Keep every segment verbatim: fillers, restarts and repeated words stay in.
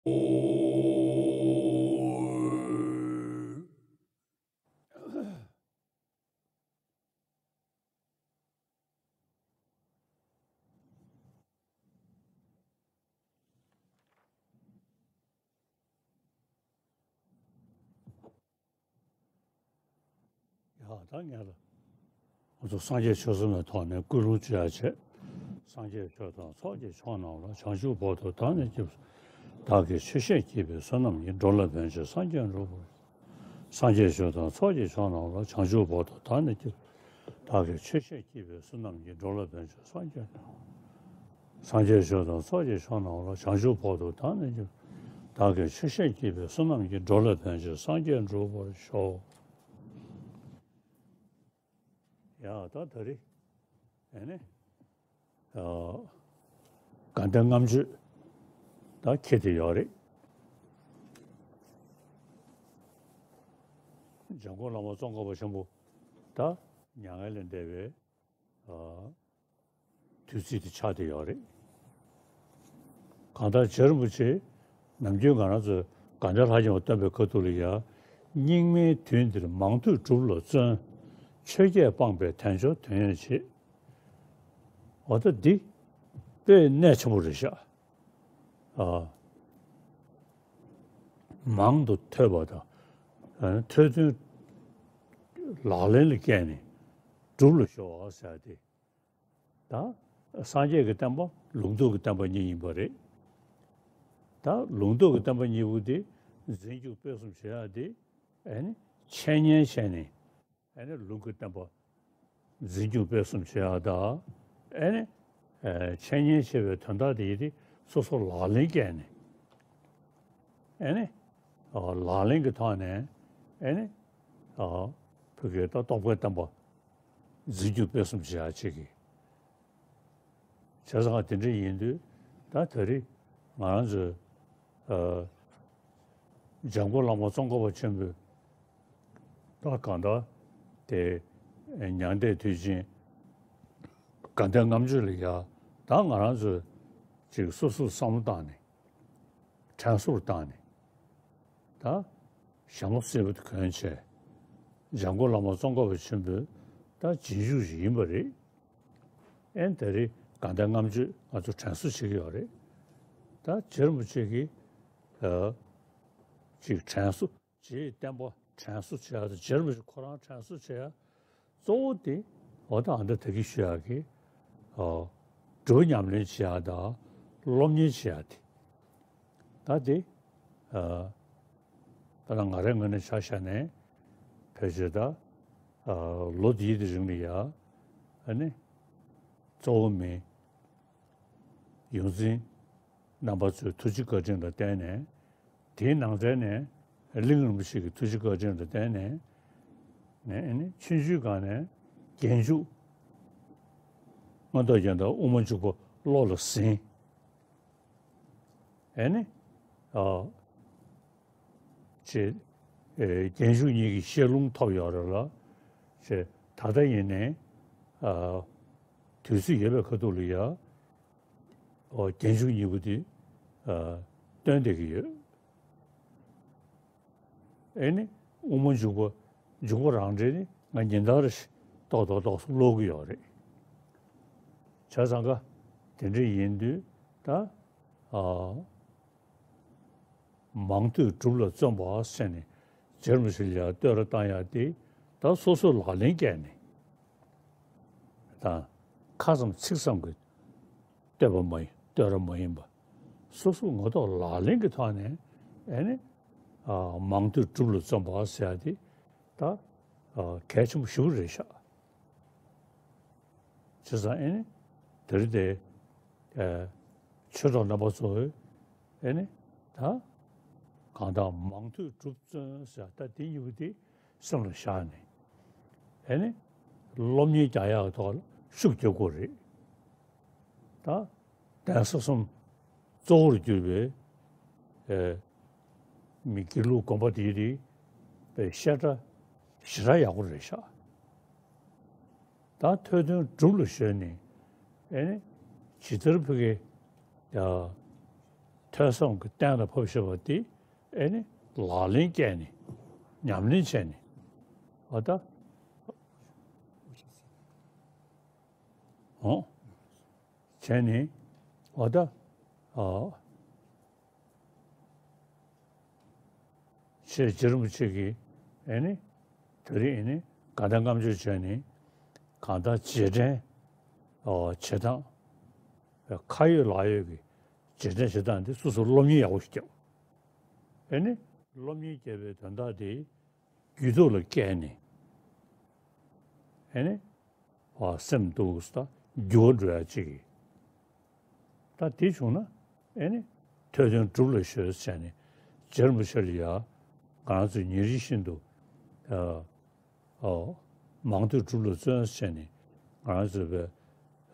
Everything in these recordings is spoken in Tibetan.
ཡ་ད་ངས་ལ། ང་ཚོ་སངས་རྒྱས་ཆོས་གསུམ་ལ་ཐོག་ནས་སྐུལ་སློང་བྱེད་ཡ་བྱེད། སངས་རྒྱས་ཆོས་དང་ཚོགས་ཀྱི་མཆོག་རྣམས་ལ། བྱང་ཆུབ་བར་དུ་བདག་ནི་སྐྱབས། བདག་གིས་ཆོས་བཤད་བགྱིས་པའི་བསོད་ནམས་ཀྱིས། འགྲོ་ལ་ཕན་ཕྱིར་སངས་རྒྱས་འགྲུབ་པར། སངས་རྒྱས་ཆོས་དང་ཚོགས་ཀྱི་མཆོག་རྣམས་ལ། བྱང་ཆུབ་བར་དུ་བདག་ནི་སྐྱབས། བདག་གིས་ཆོས་བཤད་བགྱིས་པའི་བསོད་ནམས་ཀྱིས། འགྲོ་ལ་ཕན་ཕྱིར་སངས་རྒྱས་འགྲུབ། སངས་རྒྱས་ཆོས་དང་ཚོགས་ཀྱི་མཆོག་རྣམས་ལ། བྱང་ཆུབ་བར་དུ་བདག་ནི་སྐྱབས། བདག་གིས་ཆོས་བཤད་བགྱིས་པའི་བསོད་ནམས་ཀྱིས། འགྲོ་ལ་ཕན་ཕྱིར་སངས་རྒྱས་འགྲུབ་པར་ཤོག། ཡ་ད་ད་རེས་ཨེ་ནི་ཨ་དགའ་ལྡན་ལྔ་མཆོད་ད་འཁེལ་བསྡད་ཡོད་རེད། འཇམ་མགོན་བླ་མ་ཙོང་ཁ་པ་ཆེན་པོ་ད་མྱ་ངན་ལས་འདས་པའི་ཨ་དུས་ཚིགས་དེ་ཆགས་བསྡད་ཡོད་རེད། གང་ལྟར་རྗེ་རིན་པོ་ཆེ་ནམ་རྒྱུན་ང་རང་ཚོས་དགའ་ལྡན་ལྷ་བྱམས་པ་སྟོན་པའི་ཁ་ཐུག་ལ་ཡ། སྙིགས་མའི་དུས་འདིར་མང་ཐོས་སྒྲུབ་ལ་བརྩོན། ཆོས་བརྒྱད་སྤངས་པས་དལ་འབྱོར་དོན་ཡོད་བྱེད། འོ་ད་འདི་དཔེ་གནད་ཆེན་པོ་རེད་ཤག་ཨ། མང་དུ་ཐོས་པ་དང་། ཨ་ཐོས་དོན་ལག་ལེན་ལ་བཀལ་ནས་སྒྲུབ་ལ་གཞོལ་བ་ཟེར་ཏེ། ད་སངས་རྒྱས་ཀྱི་བསྟན་པ་ལུང་རྟོགས་ཀྱི་བསྟན་པ་གཉིས་ཡིན་པ་རེད། ད་ལུང་རྟོགས་ཀྱི་བསྟན་པ་གཉིས་པོ་དེ་འཛིན་སྐྱོང་སྤེལ་གསུམ་བྱེད་ཡག་དེ་ཨ་ནི་འཆད་ཉན་བྱས་ནས་ཨ་ནི་ལུང་གི་བསྟན་པ་འཛིན་སྐྱོང་སྤེལ་གསུམ་བྱེད་ཡག་དང་ཨ་ནི་ཨ་འཆད་ཉན་བྱེད་པའི་དོན་དག་དེ་ཡིན་ཏེ་སོ་སོ་ལག་ལེན་བཀལ་ནས་ཨ་ནི་ཨ་ལག་ལེན་གྱི་ཐོག་ནས་ཨ་ནི་ཨ་བོད་ཀྱི་ད་རྟོགས་པའི་བསྟན་པ་འཛིན་སྐྱོང་སྤེལ་གསུམ་བྱེད་ཡག་ཅིག་གི་བྱས་ཙང་དེ་འདྲ་ཡིན་དུས་ད་ད་རེས་ང་རང་ཚོས་ཨ་འཇམ་མགོན་བླ་མ་ཙོང་ཁ་པ་ཆེན་པོས་ད་གང་ལྟར་དེ་མྱང་འདས་དུས་ཆེན་དགའ་ལྡན་ལྔ་མཆོད་ལ་ཡ་ད་ང་རང་ཚོས་ཅིག་སོ་སོས་བསམ་བློ་བཏང་ནས་དྲན་གསོ་བཏང་ནས་ད་ཞལ་ངོ་གསལ་པོ་དེ་གོན་བྱས་འཇམ་མགོན་བླ་མ་ཙོང་ཁ་པ་ཆེན་པོའི་ད་རྗེས་འཇུག་ཅིག་ཡིན་པ་རེད། ཨེ་ད་རེས་དགའ་ལྡན་ལྔ་མཆོད་ང་ཚོ་དྲན་གསོ་བྱེད་ཀྱི་ཡོད་རེད། ད་རྗེ་རིན་པོ་ཆེ་གིས་ཨ་ཅིག་དྲན་གསོ་རྗེའི་བསྟན་པ་དྲན་གསོ་བྱེད་ཡག་དང་རྗེ་རིན་པོ་ཆེ་ཁོ་རང་དྲན་གསོ་བྱེད་ཡག་གཙོ་བོ་དེ་འོ་ད་ཨ་འདྲ་ད་གིན་ཞུ་ཡག་གི་ཨ་སྒྲུབ་ཉམས་ལེན་བྱེད་ཡག་དང་སློབ་གཉེར་བྱེད་ཡག་དེ། ད་དེ་ཨ་ད་ང་རའི་ངོས་ནས་ཆ་བཞག་ནས་ཕལ་ཆེར་ད་ཨ་ལོ་འདིའི་དེ་རིང་ལ་ཡ་ཨ་ནི་གཙོ་བོ་མི་ཡོངས་འཛིན་རྣམ་པ་ཚོའི་ཐུགས་རྗེ་བཀའ་དྲིན་ལ་བརྟེན་ནས་དེའི་ནང་ཚན་ནས་གླིང་རིན་པོ་ཆེ་གི་ཐུགས་རྗེ་བཀའ་དྲིན་ལ་བརྟེན་ནས་ནས་ཨ་ནི་ཆུང་ཆུང་སྒང་ནས་རྒྱན་འཇུག་མངོན་རྟོགས་རྒྱན་དང་དབུ་མ་འཇུག་པ་བློ་ལ་ཟིན། ཨེ་ནི། ཨ། ཅེས། ཨེ་རྒྱན་ཞུགས་གཉིས་ཀྱི་ཤེས་ལུང་ཐོབ་ཡོད་རེད་ལ། ཅེས་ད་ལྟ་ཡིན་ནའི། ཨ། དུས་ཚོད་ཡོད་པའི་ཁ་ཐུག་ལ་ཡ། ཨོ་རྒྱན་ཞུགས་གཉིས་པོ་དེ། ཨ། སྟོན་བསྡད་ཀྱི་ཡོད། ཨེ་ནི། དབུ་མ་འཇུག་པ། འཇུག་པ་རང་འགྲེལ་ནི་ང་ཉིན་ལྟར་རེ་ཞིག་ཏོག་ཏོག་ཏོག་ཙམ་ཀློག་གི་ཡོད་རེད། བྱས་ཙང་ཀ་དེ་འདྲ་ཡིན་དུས་ད། ཨ། མང་ཐོས་སྒྲུབ་ལ་བརྩོན་པ་ཟེར་ནས་རྗེ་རིན་པོ་ཆེ་ལ་ཡང་བསྟོད་ར་བཏང་ཡག་དེ་ད་སོ་སོས་ལག་ལེན་བཀལ་ནས་དང་ཁ་ཙམ་ཚིག་ཙམ་གྱི་བསྟོད་པ་མ་ཡིན་བསྟོད་ར་མ་ཡིན་པ་སོ་སོ་ངོ་ཐོག་ལག་ལེན་གྱི་ཐོག་ནས་ཨེ་ནི་ཨ་མང་ཐོས་སྒྲུབ་ལ་བརྩོན་པ་ཟེར་ཡག་དེ་ད་ཨ་གལ་ཆེན་པོ་ཞེ་པོ་རེད་ཤག་བྱས་ཙང་ཨེ་ནི་དེ་རིང་དེ་ཨེ་ཆོས་གྲོགས་རྣམ་པ་ཚོས་ཨེ་ནི་ད་གང་ལྟར་མང་ཐོས་སྒྲུབ་བརྩོན་ཟེར་ད་དེ་གཉིས་པོ་དེ་སེམས་ལ་བཞག་ནས་ཨེ་ནི་སློབ་གཉེར་རྒྱག་ཡག་གི་ཐོག་ལ་ཤུགས་རྒྱག་དགོས་རེད། ད་གདན་ས་གསུམ་གཙོ་བོར་གྱུར་པའི་ཨེ་མི་དགེ་ལུགས་དགོན་པ་དེའི་རིགས་པའི་བཤད་གྲྭ་ཞེ་དྲག་ཡག་པོ་རེད་ཤག་ད་ཐོས་དོན་སྒྲུབ་ལ་གཞོལ་ནས་ཨེ་ནི་ཇི་ལྟར་ཕ་གི་ཡ་ཐོས་ ཐོས་བསམ་གྱི་གཏན་ལ་ཕབ་བཞག་པ་དེ་ཨེ་ནི་ལག་ལེན་བཀལ་ནས་ཉམས་ལེན་བྱས་ནས་འོ་ད་འོ་བྱས་ནས་འོ་ད་ཨ། ཆེ་རྗེ་རིན་པོ་ཆེ་གིས་ཨེ་ནི་དེ་རིང་ཨེ་ནི་དགའ་ལྡན་ལྔ་མཆོད་བྱས་ནས་གང་ལྟར་རྗེས་དྲན་ཨོ་བྱེད་སྟངས་ཁ་ཡོད་ལག་ཡོད་ཀྱི་རྗེས་དྲན་བྱེད་སྟངས་འདི་སོ་སོར་སློབ་གཉེར་ཡག་པོ་ཞིག་བརྒྱབ། ཨེ་ནི་སློབ་གཉེར་བརྒྱབ་པའི་དོན་དག་དེ་རྒྱུད་ཐོག་ལ་བཀལ་ནས་ཨེ་ནི་བ་སེམས་སྡུག་ས་འགྱུར་བ་འགྲོ་ཡ་གཅིག་གིས། ད་དེ་བྱུང་ན་ཨེ་ནི་ཐོས་དོན་སྒྲུབ་ལ་གཞོལ་བྱས་ནས་རྗེ་རིན་པོ་ཆེ་ལ་ཡ་ང་རང་ཚོས་ཉིན་རེ་བཞིན་དུ་ཨ་ཨོ་མང་ཐོས་སྒྲུབ་ལ་བརྩོན་བྱས་ནས་ང་རང་ཚོས་པའི་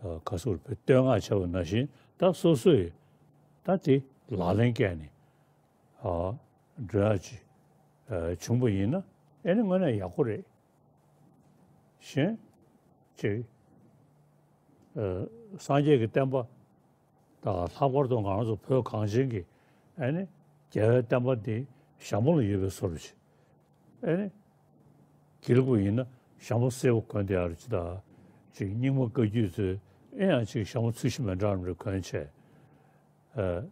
ཨ་ག་ཟེར་བའི་བསྟོད་བསྔགས་བྱས་པ་ནང་བཞིན་ད་སོ་སོས་ད་དེ་ལག་ལེན་བཀལ་ནས་ཨ་འགྲོ་ཡ་ཅིག་ཨ་བྱུང་པ་ཡིན་ན་ཨེ་ནི་དངོས་གནས་ཡག་པོ་རེད། གཞན་ཅིག་ཨ་སངས་རྒྱས་ཀྱི་བསྟན་པ་དང་ལྷག་པར་དུ་ང་རང་ཚོ་བོད་གངས་ཅན་གྱི་ཨེ་ནི་རྒྱལ་བའི་བསྟན་པ་འདི་ཞྭ་མོ་ལ་ཡོད་པའི་བཟོ་འདྲ་ཅིག་ཨེ་ནི་དགེ་ལུགས་པ་ཡིན་ན་ཞྭ་མོ་སེར་པོ་གོན་བསྡད་ཡ་རེད་ཅིག་དང་ཅིག་རྙིང་མ་བཀའ་བརྒྱུད་ཚོས་ཨེ་ཡང་ཅིག་ཞྭ་མོ་ཚོས་གཞི་མི་འདྲ་བ་རེ་གོན་བྱས་ཨ།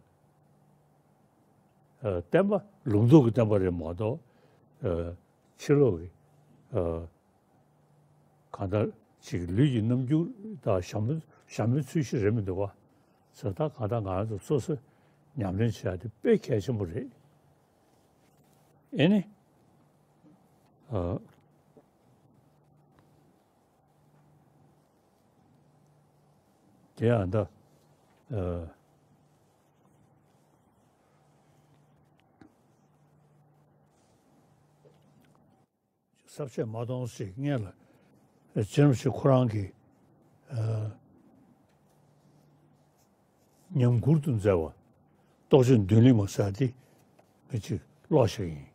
ཨ་བསྟན་པ་ལུགས་ལྡོག་གི་བསྟན་པ་རེད་མ་གཏོགས་ཨ་ཕྱི་ལོགས་ཀྱི་ཨ་གང་ལྟར་ཅིག་ལུས་ཀྱི་རྣམ་འགྱུར་དང་ཞྭ་མོ་ཞྭ་མོའི་ཚོས་གཞི་རེད་མི་འདུག་བ། ཟེར་ད་གང་ལྟར་ང་རང་ཚོ་སོ་སོ་ཉམས་ལེན་བྱེད་ཡ་དེ་དཔེ་གལ་ཆེན་པོ་རེད། ཨེ་ནི་ཨ། དེ་ཡང་ད་ཨ། ས་བཅད་མ་སྟོང་ཞིག་སྔོན་ལ་རྗེ་རིན་པོ་ཆེ་ཁོ་རང་གི་ཨ་ཉམས་མགུར་དུ་མཛད་པ་རྟོགས་བརྗོད་མདུན་ལེགས་མ་ཟེར་དེ་ངས་ཅིག་ཀློག་བཞག་ཡིན།